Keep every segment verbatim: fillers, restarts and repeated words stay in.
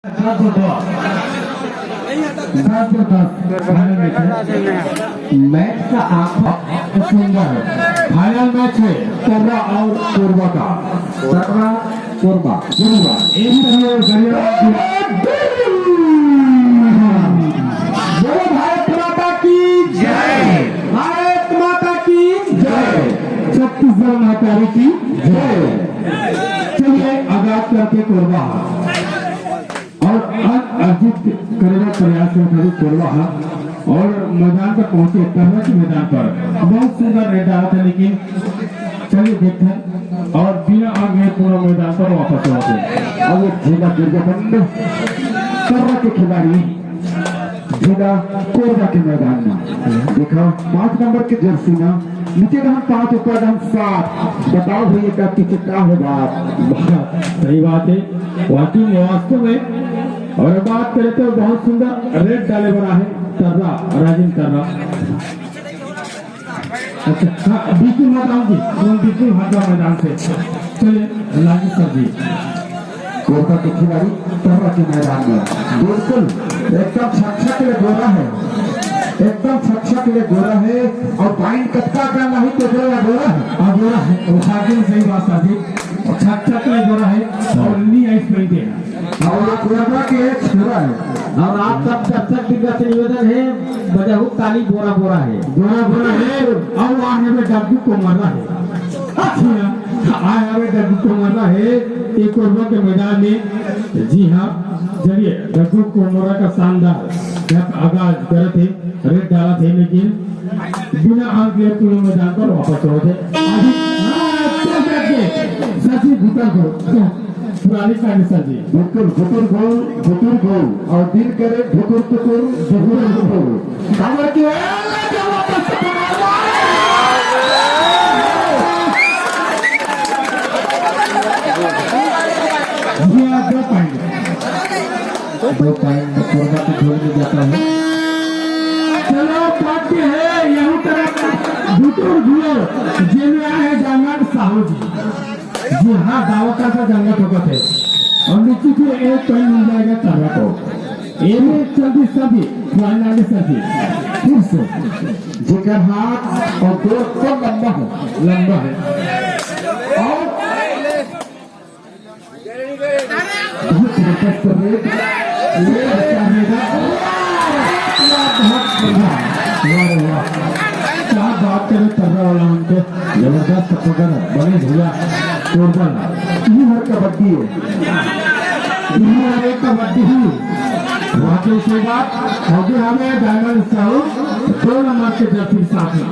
दस दस। दस दस। फाइनल मैच है। मैच का आखिरी सुंदर फाइनल मैच है। तर्रा और कोरबा का। तर्रा, कोरबा। कोरबा। एक तरह और गरिया। बोलो भारत माता की जय। भारत माता की जय। छत्तीसगढ़ महतारी की जय। चलिए, आगाज करके कोरबा। और आज अर्जित करे बर प्रयास करत हवे कोरबा ह। और मैदान पर पहुंचे, तर्रा के मैदान पर बहुत सुंदर रेड डालत हे, लेकिन चलिए देखते हैं। और बिना आगे पूरा मैदान पर वापस लौटे। अब एक झूला गिर गया बंद। तर्रा के खिलाड़ी झूला कोरबा के मैदान में। देखा, पाँच नंबर के जर्सी ना, नीचे रहन पाँच, ऊपर रहन सात। बताओ भैया, का पीछे का होगा? सही बात है, वाकई में, वास्तव में। और बात करें तो बहुत सुंदर रेड डाले वाला है तर्रा, राजेंद्र तर्रा। अच्छा, हाँ, बिल्कुल हटाओ जी, तुम बिल्कुल हट जाओ मैदान से। चलिए, लागी सर जी। कोरबा के खिलाड़ी तर्रा के मैदान में, बिल्कुल एकदम छक छक ले गोरा है, एकदम छक छक ले गोरा है। और पाइन कतका का नहीं तो गोरा, गोरा है। हाँ, गोरा है, वो वाकई में सही बात सर जी। और छक छक ले गोरा है और नी आइस पहनते हैं। और ये कोरबा के छोरा है। और आप सब दर्शक बिंदा से निवेदन है, बजाऊ ताली बोरा बोरा है। बोरा बोरा है, अब आने में डब्बू को मरना है। अच्छा, आए हवे डब्बू को मरना है, ये कोरबा के मैदान में। जी हाँ, चलिए, डब्बू को मरना का शानदार जब आगाज करत है, रेड डालत है, लेकिन बिना आंख लिए पूरे मैदान पर वापस लौटे। अभी, हाँ, चल जाके, सचिन भीतर को। पुरानी कंडीशन जी। बिल्कुल, भुतुर गोल, भुतुर गोल। और दिल करे भुतुर टुकुर, भुतुर टुकुर। खबर की, ए, ले जाओ वापस से पकड़ लो। ये दो पॉइंट। दो पॉइंट में कोरबा के झोल में जाता है। चलो, बात ये है, यही तरह भुतुर गोल, जेमे आए हैं डायमंड साहू जी। जी हाँ, दावा का सा जंगा ठोकत है। और निश्चित ही एक पॉइंट मिल जाएगा तर्रा को। ये में जल्दी सभी, फाइनल सभी। फिर से, जेकर हाथ और गोड़ सब लंबा है। लंबा है। और बहुत जबरदस्त रेड। रेड का रेड। वाह, बहुत बढ़िया। वाह रे वाह। क्या बात करे तर्रा वाला उनके। जबरदस्त पकड़, बने भैया, कोरबा। ये हर कबड्डी है, ये हर एक कबड्डी ही। वाकई से बात, आगे हमें डायमंड साहू, दो नंबर के जर्सी साथ में।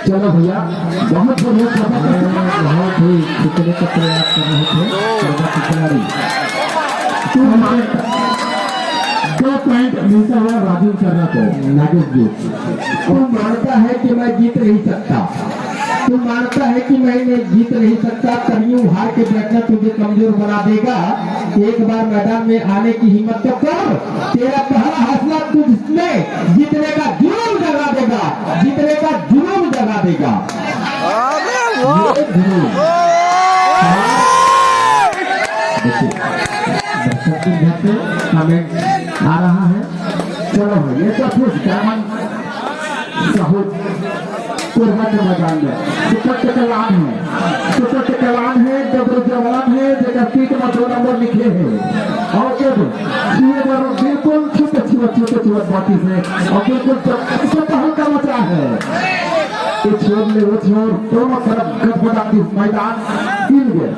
चलो भैया, बहुत बढ़िया, बहुत ही खींचने का प्रयास कर रहे थे कोरबा के खिलाड़ी। दो पॉइंट, दो पॉइंट मिलता हुआ राजू तर्रा को। नागेश जी, तू मानता है कि मैं जीत नहीं सकता, तू मानता है कि मैं नहीं जीत नहीं सकता, तब यूं हार के बैठना तुझे कमजोर बना देगा। एक बार मैदान में आने की हिम्मत तो कर, तेरा पहला हौसला तुझमें जीतने का जुनून जगा देगा, जीतने का जुनून जगा देगा। अरे वाह! ये जुनून। देखिए, दर्शक के घर पे कमेंट आ रहा है। चलो भाई, ये तो खुश डायमंड साहू कोरबा के मैदान में सुपर टकलान है, सुपर टकलान है, जबर जवान है, जेकर सीट में दो नंबर लिखे हैं। और जब छुए बर बिल्कुल छुपे छुए, छुपे छुए बाकी से, और बिल्कुल जब ऐसे तहलका मचा है, ये छोर ले वो छोर, दोनों तरफ गदगदाती मैदान हिल गया।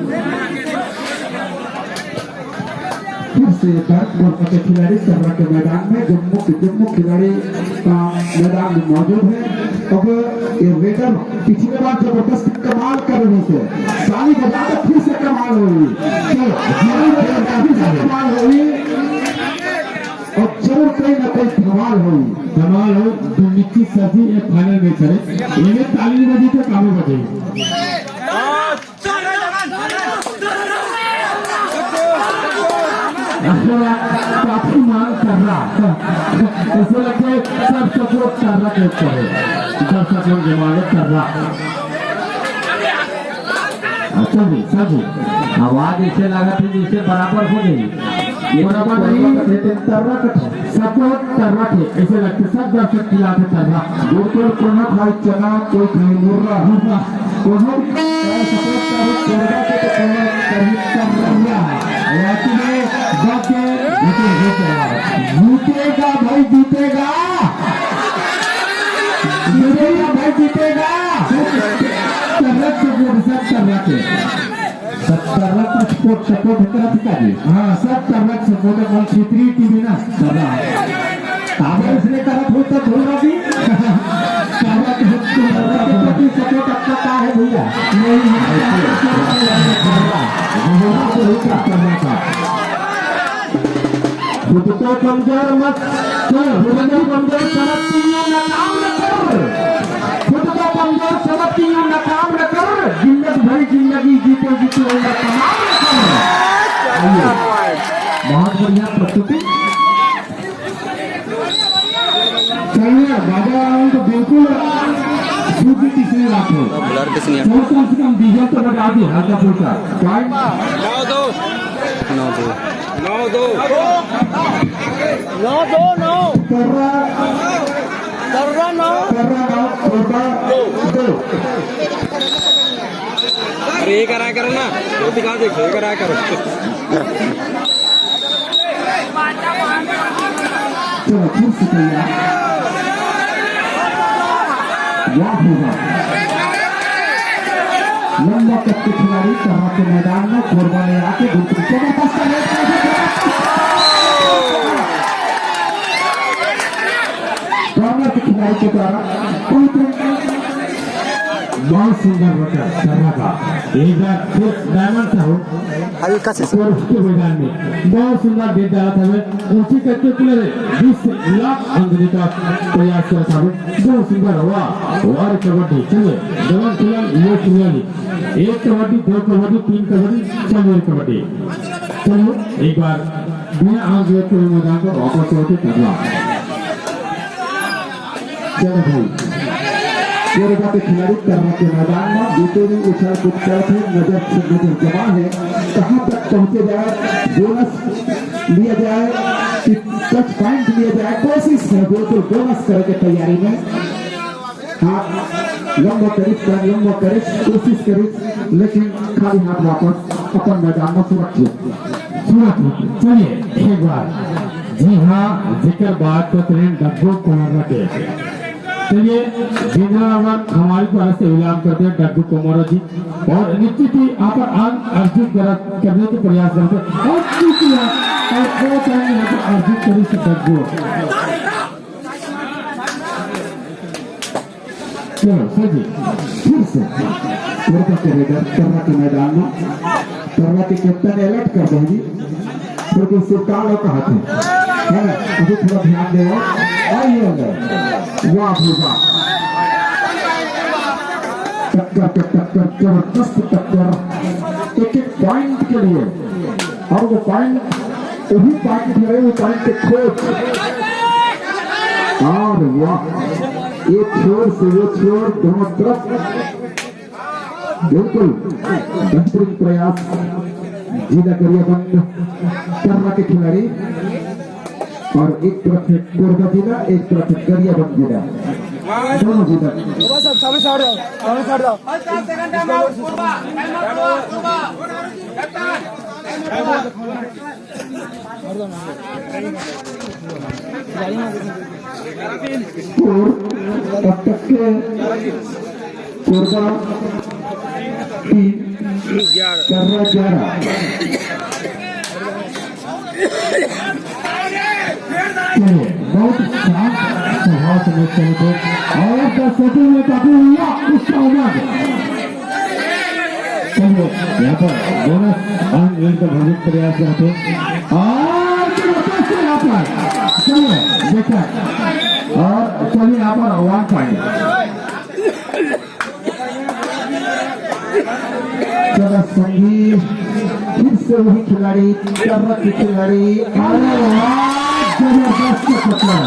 फिर से भारत वर्ष के खिलाड़ी तर्रा के मैदान में, जो मुख्य, जो मुख्य खिलाड़ी का मैदान में मौजूद है। अब ये रेडर पिछले बार जबरदस्त कमाल कर रही से, ताली बजा के फिर से कमाल होगी। चलो, फिर से कमाल होगी। और जरूर कहीं ना कहीं धमाल होगी। धमाल हो, दो निश्चित साथी ये फाइनल में करे। इन्हें ताली नहीं बजी तो कामे बजे। अरे, काफी मांग कर रहा। ऐसे लगे सब सपोर्ट कर रहा के ऊपर है। दर्शक लोग जमाने कर रहा। अच्छा जी, सर जी, आवाज ऐसे लगा थी जैसे बराबर हो गई। ये बराबर नहीं। ये तर्रा कथे। सबो तर्रा के ऐसे लगथे, सब दर्शक चिल्लाथे तर्रा। बिल्कुल, कोनो खाई चना, कोई खाई मुर्रा। मुर्रा। कोनो, अ, सफेद तारीख कोरबा के तो कोनो तारीख तर्रा। वाकई में बके जीतेगा, जीतेगा भाई, जीतेगा। जीतेगा भाई, जीतेगा। तर्रा के बोल, सब तर्रा के। सब तर्रा के support, support करत का जी? हाँ, सब तर्रा के support है, कौन क्षेत्रीय टीवी ना, तर्रा। काबर इसने करत हो तो बोल रहा जी। तर्रा के support, तर्रा के प्रति support आपका का है भैया? नहीं, नहीं, तर्रा। खुद को कमजोर मत कर, खुद को कमजोर समझ के यूं नाकाम न कर। खुद को कमजोर समझ के यूं नाकाम न कर। जिंदगी भरी जिंदगी जीते जीते उम्र तमाम न कर। आइए। बहुत बढ़िया प्रस्तुति। चलिए, बाबा राम तो बिल्कुल शुद्ध किसी बात हो। ब्लर किसी नहीं। चलो, कम से कम डीजल तो बजा दिए, हल्का फुल्का। Point। नौ दो। नौ दो। नौ दो, नौ। तर्रा। तर्रा नौ। तर्रा नौ, कोरबा दो। अरे, ये कराया करो ना, वो दिखा दे, ये कराया करो। चलो, फिर से तैयार। वाह, वाह। लंबा कद के खिलाड़ी तर्रा के मैदान में कोरबा ले आके बिल्कुल जबरदस्त है। कॉर्नर के खिलाड़ी के द्वारा बहुत सुंदर रटा तर्रा का। एक बार फिर डायमंड साहू हल्का से ऊपर उसके मैदान में बहुत सुंदर गेंद डाला था। मैं ऊंची करके प्लेयर बीस लाख अंक का प्रयास करता हूँ। बहुत सुंदर हुआ। वाह कबड्डी। चलिए, जवान खिलाड़ी, युवा खिलाड़ी, एक कबड्डी, दो कबड्डी, तीन कबड्डी, चलिए कबड्डी। चलिए, एक बार बिना आगे के मैदान पर वापस लौटे तगड़ा। चलो भाई, कोरबा के खिलाड़ी तर्रा के मैदान में जीते भी उछल कूद करत हे, नजर से नजर जमा है, कहाँ तक पहुँचे जाए, बोनस लिया जाए कि टच पॉइंट लिया जाए, कोशिश है बिल्कुल बोनस करे के तैयारी में। हाँ, लंबा करिस, लंबा करिस, कोशिश करिस, लेकिन खाली हाथ वापस अपन मैदान में सुरक्षित। सुरक्षित। चलिए, एक बार। जी हाँ, जेकर बात करत रहेन डग्गू कुमार के। चलिए, जिंद्रा रावण हमारी तरफ से विराम करते हैं डग्गू कुमार जी, और निश्चित ही आप आन अर्जित कर-, करने के प्रयास करते हैं। और किसी है, और वो टाइम यहाँ पर अर्जित करी से डग्गू। चलो सर जी, फिर से कोरबा के रेडर तर्रा के मैदान में, तर्रा के कैप्टन अलर्ट कर दो जी, फिर कोई सुरताल हो कहा थे, है ना? अभी थोड़ा ध्यान दे। आइए अंदर, वाह भाई वाह, टक्कर पे टक्कर, जबरदस्त टक्कर, एक एक पॉइंट के लिए। और वो पॉइंट, वही पॉइंट है, वो पॉइंट के खोज। और वाह, ये छोर से वो छोर, दोनों तरफ बिल्कुल बेहतरीन प्रयास। जिला गरियाबंद तर्रा के खिलाड़ी, और एक तरफ है कोरबा जिला, एक तरफ है गरियाबंद जिला, दोनों जिला। सामने से हट जाओ, सामने से हट जाओ। और तब तक के कोरबा टीम तर्रा ग्यारह। चलिए, बहुत शांत स्वभाव से लोग चले थे। और दर्शकों में काफी हुआ उसका उम्र। चलिए, यहाँ पर बोनस अंक लेने का भरपूर प्रयास करते हैं। और जबरदस्त यहाँ पर, चलिए, देखा। और चलिए, यहाँ पर वन पॉइंट। चलो संगी, फिर से वही खिलाड़ी, तर्रा के खिलाड़ी। अरे वाह, जबरदस्त टक्कर,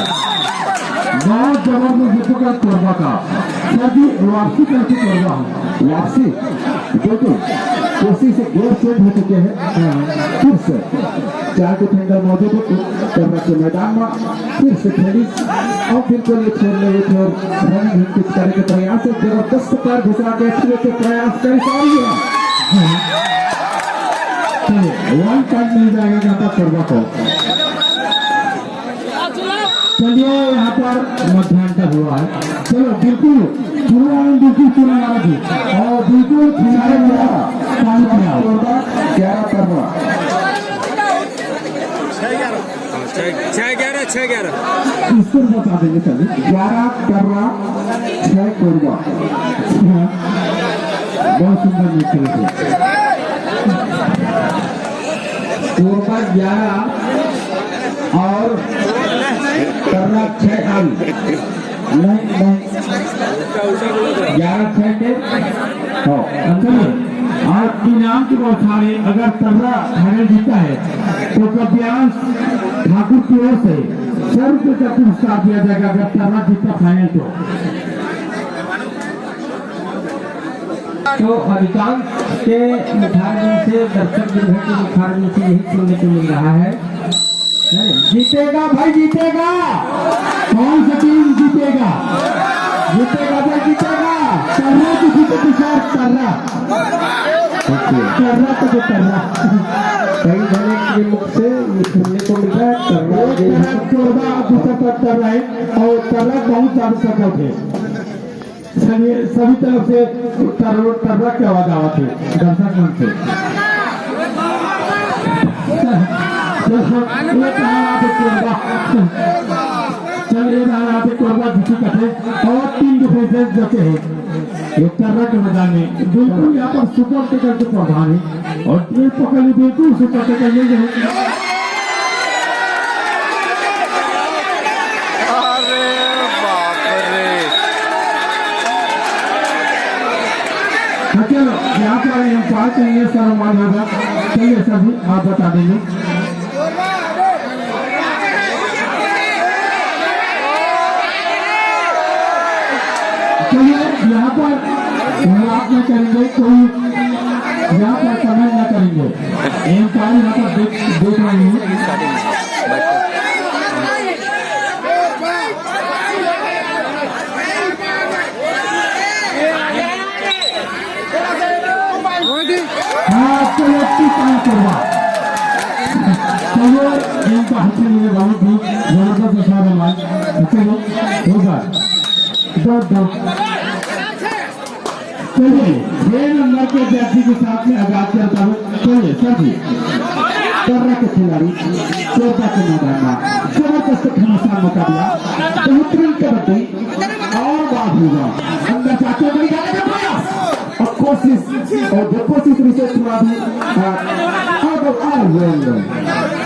बहुत जबरदस्त टक्कर कोरबा का। सर जी, वापसी करके कोरबा हम। वापसी, बिल्कुल। कोशिश से गेयर चेंज हो चुके हैं। हाँ, फिर से चार को फेंकर मौजूद है, कर्रा के मैदान में फिर से खेली और बिल्कुल ये छोर ले, ये छोर रनिंग हिट पिच करे के प्रयास है, जबरदस्त पैर घुसा के अच्छे से प्रयास कर रही है। चलिए, वन पॉइंट मिल जाएगा यहाँ पर कर्रा को। चलिए, यहाँ पर मध्यांतर हुआ है। चलो, बिल्कुल, शुरुआत में बिल्कुल पूरा मारा जी। और बिल्कुल खिलाड़ी हुआ, पानी पिया। ग्यारह कर्रा। छः ग्यारह, छः ग्यारह। इसको बता देंगे सर। ग्यारह कर्रा, छः कोरबा। बहुत सुंदर मित्र थे। कोरबा ग्यारह और कर्रा छः। नहीं, नहीं, ग्यारह छः के। हाँ, अंकल, आज इनाम के बौछारें, अगर कर्रा फाइनल जीता है तो काव्यांश ठाकुर की ओर से सौ रुपये का पुरस्कार दिया जाएगा, अगर कर्रा जीता फाइनल तो। तो अधिकांश के मुखारबिंद से, दर्शक वृंद के मुखारबिंद से यही सुनने को मिल रहा है। जीतेगा भाई, जीतेगा। कौन सा टीम जीतेगा? जीतेगा भाई, जीतेगा। कर्रा की जीते, तुषार, कर्रा। ओके। कर्रा तो जो कर्रा। कई जने के मुख से ये सुनने को मिल रहा है, कर्रा एक तरफ कोरबा, दूसरा तरफ कर्रा है और कर्रा बहुत ज्यादा सपोर्ट है। सभी, सभी तरफ से कर्रा, कर्रा की आवाज आवत है दर्शक मन से। चलो, ये कहा आप कोरबा। चल, ये कहा आप कोरबा जीती कथे और तीन डिफेंसेस बचे हैं। ये कर्रा के मैदान में बिल्कुल यहाँ पर सुपर टेकर के प्रावधान है। और ये पकड़ ली, बिल्कुल सुपर टेकर ये है। अरे बाप रे। अच्छा, यहाँ पर एम्पायर के लिए सर्वमान्य होगा। चलिए सर जी, आप बता देंगे। चलिए, यहाँ पर विवाद न करेंगे, कोई यहाँ पर कमेंट न करेंगे। एम्पायर यहाँ पर देख, देख रहे हैं। हाँ, चलो, ठीक है, करवा। चलो, एम्पायर के लिए बहुत ही जबरदस्त इशारा मार। चलो, होगा। दो, दो। चलिए, छह नंबर के जर्सी के साथ में आगाज करता हूँ। चलिए, सर जी। कर्रा के खिलाड़ी, कोरबा के मैदान में जबरदस्त घमासान मुकाबला, बेहतरीन कबड्डी और बात होगा। अंदर जाते हुए जाने का प्रयास और कोशिश, और जो कोशिश रिसेट थोड़ा भी, हाँ, आउट ऑफ आउट।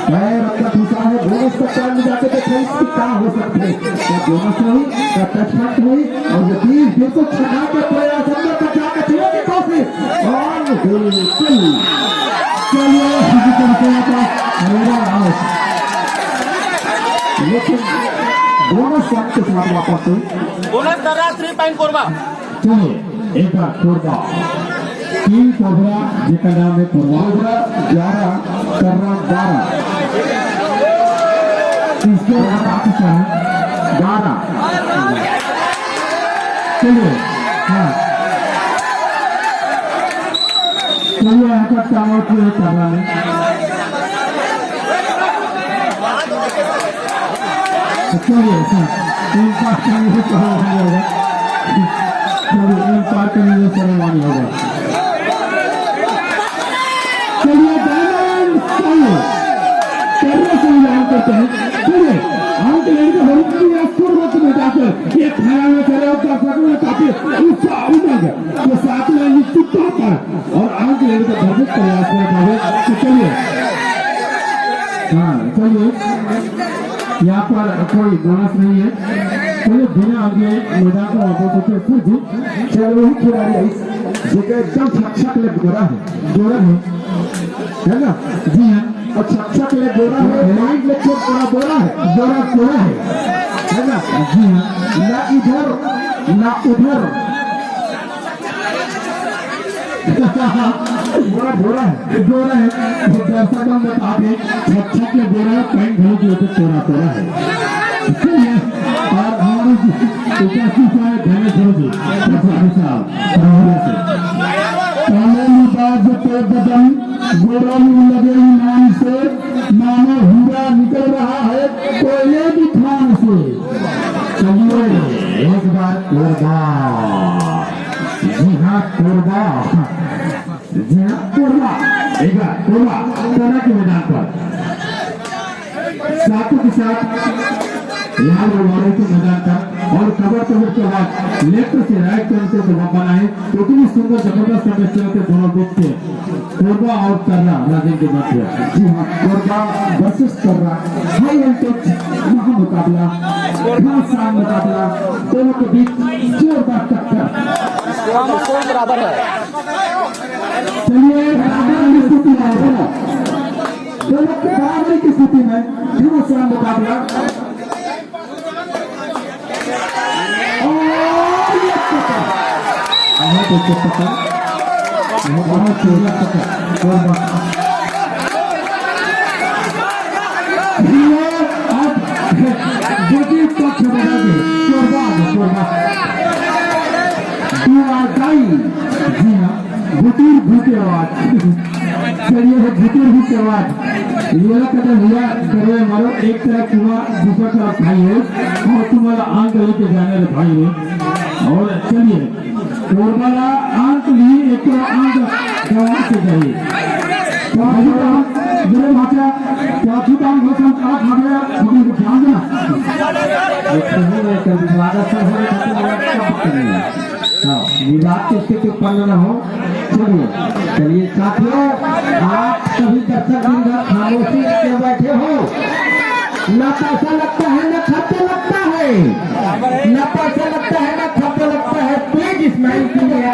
पैर अंदर घुसा है, बोनस का चांस जाके देखो इसकी क्या हो सकती है, क्या बोनस हुई, क्या टच पॉइंट हुई, और ये बीस बिल्कुल छुपा के प्रयास, अंदर तक जाके छुआ की कोशिश, और बिल्कुल, चलिए, फिजिकल पे आता, मेरा आउट। लेकिन बोनस पॉइंट के साथ वापस हुई। बोनस कर रहा थ्री पॉइंट कोरबा। चलिए, एक बार कोरबा। टीम कोबरा, जेकर नाम है कोबरा। कोबरा ग्यारह, कर्रा बारह। इसके बाद आ चुका है बारह। चलिए, हाँ। चलिए, यहाँ पर टाइम आउट किया है कर्रा ने। चलिए, हाँ, एम्पायर का ये सर्वमान्य होगा। चलिए, एम्पायर का ये सर्वमान्य होगा। चलिए, डायमंड, चलिए, कर्रा से ऐलान करते हैं। चलिए, अंक लेने के हम पूरा स्कोर मत मिटाकर ये फाइनल में खड़े होकर सकते हैं, काफी उत्साह उमंग के साथ में निश्चित तौर पर और अंक लेने का भरपूर प्रयास करता है। तो चलिए, हाँ, चलिए, यहाँ पर कोई बोनस नहीं है। चलिए, बिना आगे मैदान को वापस होते हैं, फिर भी चल वही खिलाड़ी है, जेकर एकदम छक छक ले गोरा है, गोरा है, है ना? जी हाँ। और छक छक ले गोरा है, माइंड ले चोट बड़ा बोरा है, बोरा बोरा है, है ना? जी हाँ। ना इधर ना उधर। गोरा गोरा है। गोरा है। तो दर्शक मन बता दे, छक्छक के गोरा है, पैंट घलो के ऊपर तोरा तोरा है। और हमारे उपस्थित हुए धनेश्वर जी, प्रधान साहब, प्रधान से। काले लिबास पे बदन, गोरा लगे ईमान से, मानो हीरा निकल रहा है कोयले की खान से। चलिए, एक बार कोरबा। जी हाँ, कोरबा। जी हाँ, कोरबा। एक बार कोरबा, कोरबा के मैदान पर। साथों के साथ लाल रोमालों के मैदान पर और कबर कबर के बाद लेफ्ट से राइट टर्न के जवाब बनाए। तो इतनी सुंदर जबरदस्त मैच चलते दोनों ग्रुप के। कोरबा और तर्रा राजेंद्र मध्य। जी हाँ, Korba versus Tarra, high voltage महा मुकाबला, घमासान मुकाबला, दोनों के बीच जोरदार टक्कर। दोनों में कोई बराबर है। चलिए, बराबरी की स्थिति में है। दोनों के बराबरी की स्थिति में घमासान मुकाबला। और ये पकड़। बहुत अच्छे पकड़। बहुत बढ़िया पकड़। कोरबा। ये अब देखिए पक्ष बदल गए। Korba, Korba. Do or die। जी हाँ। भुतुर भूत के आवाज। चलिए, वो भुतुर भूत के आवाज। ये वाला कदम हुआ, करे मारो, एक तरफ कुआं, दूसरा तरफ खाई हो, और तुम्हारा आंख लेके जाने रे भाई हो। और चलिए, कोरबा ला आंख लिए, एक तरफ आंख गवा के जाइए। तो भाई साहब, मेरे भाचा, क्या छुटा हम घोषण करा खा गया, अभी ध्यान देना। ये कहीं नहीं कर, विवाद असर हो रहा है, तो विवाद कब करेंगे? हाँ, विवाद की स्थिति उत्पन्न न हो। चलिए, चलिए साथियों, आप सभी दर्शक वृंद खामोशी से क्यों बैठे हो? ना पैसा लगता है, ना खर्चा लगता है, ना पैसा लगता है, ना खर्चा लगता है। प्लीज स्माइल कीजिए,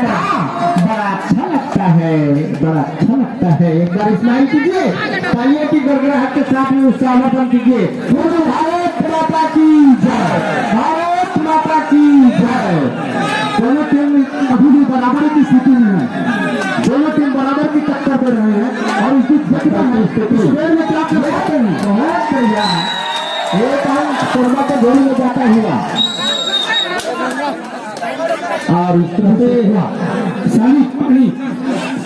बड़ा अच्छा लगता है, बड़ा अच्छा लगता है। एक बार स्माइल कीजिए, तालियों की गड़गड़ाहट के साथ में उत्साहवर्धन कीजिए। बोलो भारत माता की जय, भारत माता की जय। दोनों टीम अभी भी बराबरी की स्थिति में है, दोनों टीम बराबर की टक्कर दे रहे हैं और इसकी प्रतिभा है। स्कोर में क्या कर सकते हैं? बहुत बढ़िया, एक अंक कोरबा के गोल में जाता हुआ। और इस तरह से सालिक पानी,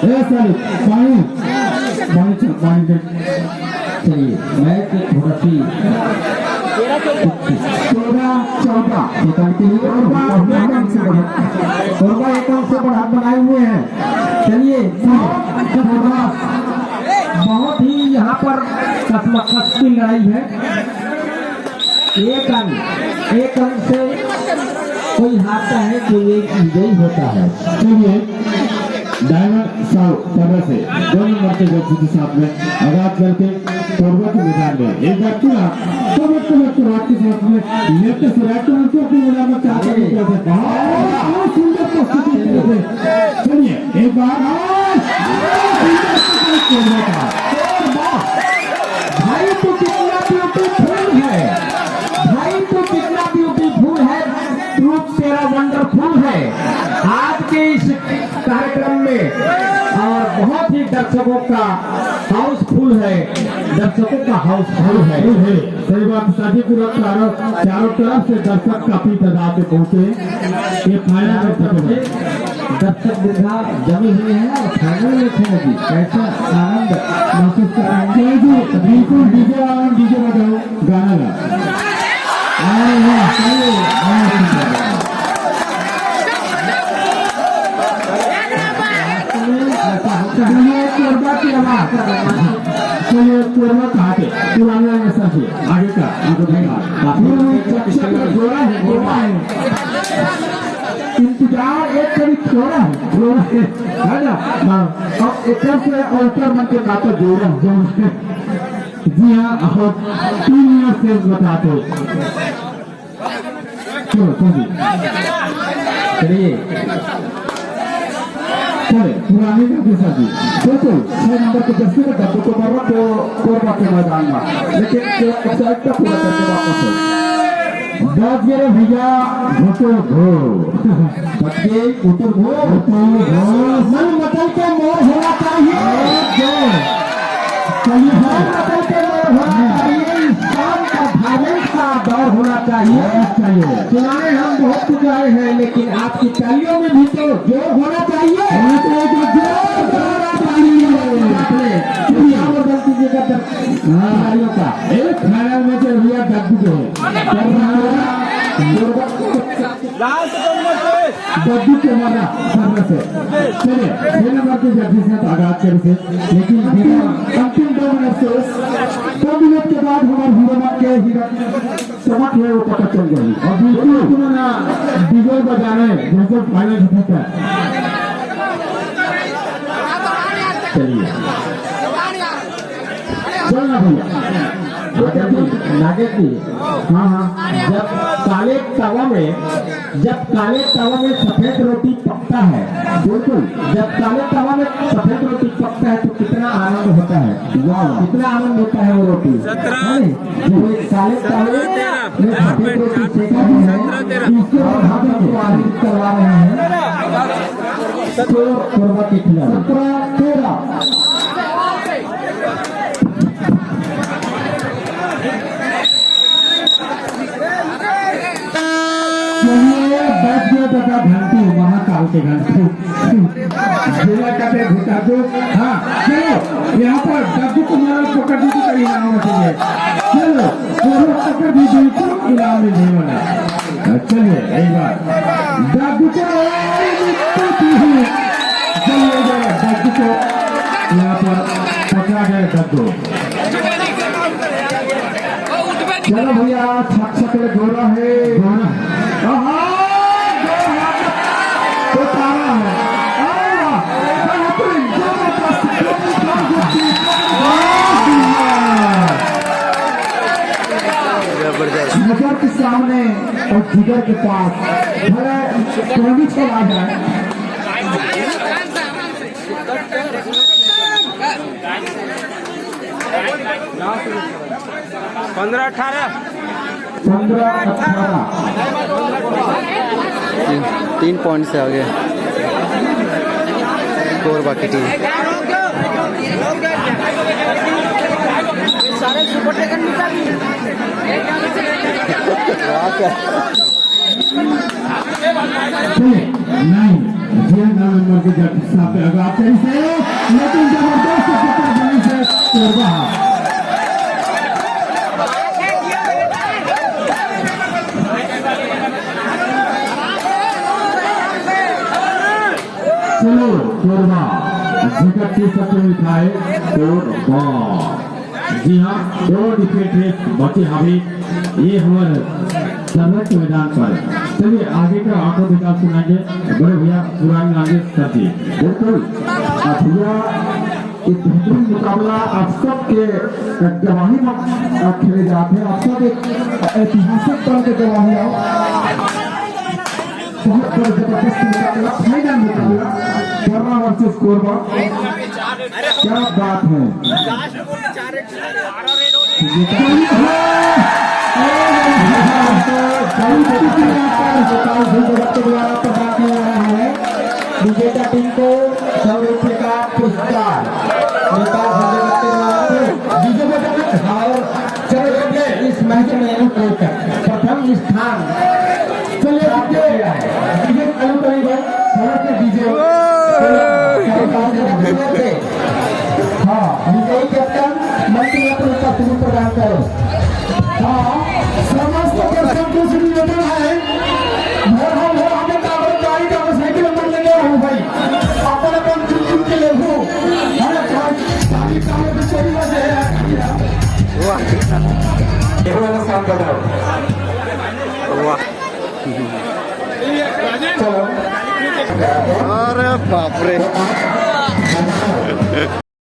ए सालिक पानी, पानी चल, पानी दे। चलिए, मैच में थोड़ा सी तेरह चौदह सेकंड के लिए कोरबा एक अंक से बढ़त, कोरबा एक अंक से बढ़त बनाए हुए हैं। चलिए, कोरबा बहुत ही यहाँ पर कश्मकश की लड़ाई है। एक अंक, एक अंक से कोई हारता है, कोई एक विजयी होता है। चलिए, डायमंड साहब तर्रा से दो नंबर के जर्सी के साथ में आगाज करके कोरबा के मैदान में एक बार पूरा कमर कमर के रात के साथ में लेफ्ट से राइट टर्न के मैदान में चाहते हैं, बहुत सुंदर प्रस्तुति। चलिए, एक बार और कोरबा का। कोरबा। भाई, तू कितना ब्यूटीफुल है, भाई, तू कितना ब्यूटीफुल है, रूप तेरा वंडरफुल है। आज के इस कार्यक्रम में और बहुत ही दर्शकों का हाउसफुल है, दर्शकों का हाउसफुल है। सही बात, शाजीपुर चारों, चारों तरफ से दर्शक काफी तादाद में पहुंचे हैं। ये फाइनल में पहुंचे। दर्शक दीर्घा जमी हुई है और फाइनल में थे अभी। कैसा आनंद महसूस कर रहे हैं? जी, बिल्कुल, डीजे वाला, डीजे बजाओ, गाना गा। अरे वाह, चलिए, बहुत सुंदर। चलिए, कोरबा की आवाज। चलिए, कोरबा कहाँ थे? पुराने वाले सर जी, आगे का, आगे का। जोड़ा है, जोड़ा है। इंतजार एक करीब जोड़ा है, जोड़ा है, है ना? हाँ, अब एक से अवसर मन के नाते जोड़ा है, जोड़ा है। जी हाँ, अब तीन मिनट से बताते। चलो, चलिए। चलिए। चले, पुराने का दूसरा जी। बिल्कुल, छह नंबर के जर्सी में डब्बू को मार रहा, तो कोरबा के मैदान में। लेकिन एक साइड का पूरा करके वापस है। बच गे रे भैया, घुटुर घो। बच गे, घुटुर घो। घुटुर घो। मन मतल के मोर होना चाहिए। ओके। चलिए, मन मतल के मोर होना चाहिए। इंसान का धार्मिक का दौर होना चाहिए। होना चाहिए। सुनाए हम बहुत कुछ आए हैं, लेकिन आपकी तालियों में भी तो जोर होना चाहिए। होना चाहिए, तो जोरदार ताली। आपने क्या बोल कीजिएगा, हाँ। तालियों का। एक खड़ा में तो भैया दब गए। दद्दू के मारा, मारना से। चलिए, छह नंबर के जर्सी से तो आगाज करे थे, लेकिन बिना अंतिम दो मिनट से, दो मिनट के बाद हमारे हीरो के हीरो चमक है, वो पता चल गई। और बिल्कुल तुम ना डीजल बजाने, जैसे फाइनल जीता। चलिए। बोल ना भैया। नागेश जी, नागेश जी, हाँ, हाँ। जब काले तवा में, जब काले तवा में सफेद रोटी पकता है, बिल्कुल, जब काले तवा में सफेद रोटी पकता है तो कितना आनंद होता है। वाह, वाह। कितना आनंद होता है वो रोटी। सत्रह। है नहीं? जो एक काले तवे में सफेद रोटी सेका है, इसको हम आपको आनंद करवा रहे हैं। तो कोरबा के खिलाफ। सत्रह तेरह। चलिए, बज गए दादा घंटी, महाकाल के घंटी। जिला का पे घुटा दो। हाँ, चलो, यहाँ पर दद्दू को मारो, पकड़ दीजिए, कहीं ना होना चाहिए। चलो, वो पकड़ दीजिए, इनाम मिलने वाला। चलिए, एक बार। दद्दू को, चलिए, जरा दद्दू को यहाँ पर पकड़ा गया दद्दू। चलो भैया, छक छक रे गोरा है। गोरा। आहा, गोरा। तो तारा है। अरे वाह, बेहतरीन, जबरदस्त, जबरदस्त। जबरदस्त। नजर के सामने और जिगर के पास, भले कोई भी चला जाए। पन्द्रह अठारह। पन्द्रह अठारह। तीन, तीन पॉइंट से आगे कोरबा की टीम। सारे सुपर टेकन निकाल। नहीं, ये नौ नंबर के जर्सी साहब पे आगाज करी से, लेकिन जबरदस्त पकड़ बनी से कोरबा। चलो, कोरबा, जिगर टी शर्ट में लिखा है कोरबा। जी हाँ, दो विकेट है बचे हवे, ये हमर सर्वोच्च मैदान पर। चलिए, आगे का आंखों देखा सुनाएंगे बड़े भैया पुराने नागेश सर जी। बिल्कुल। अब भैया, एक बेहतरीन मुकाबला आप सबके गवाही में खेले जाते हैं, आप सब एक ऐतिहासिक पल के गवाही आओ। बहुत बड़ा जबरदस्त मुकाबला, फाइनल मुकाबला, वर्मा वर्सेस कोरबा। क्या बात है। विजेता टीम को सौ रुपये का पुरस्कार। नेपाल से जगत के नाम पे डीजे बजाना और चलो, इस मैच में प्रथम स्थान। चलिए, डीजे, डीजे चालू करेंगे। थोड़ा सा डीजे। हाँ, विजयी कैप्टन मंत्री अपने उपस्थिति प्रदान करो। हाँ, समस्त दर्शकों से निवेदन है, भोर हम, भोर हमें कागज, गाड़ी, कागज, साइकिल नंबर लेके आओ भाई, अपन, अपन चुन, चुन के ले लो। अरे भाई, गाड़ी, कागज, चोरी हो जाए। वाह। ये वाला साउंड बताओ। वाह। चलो। अरे बाप रे।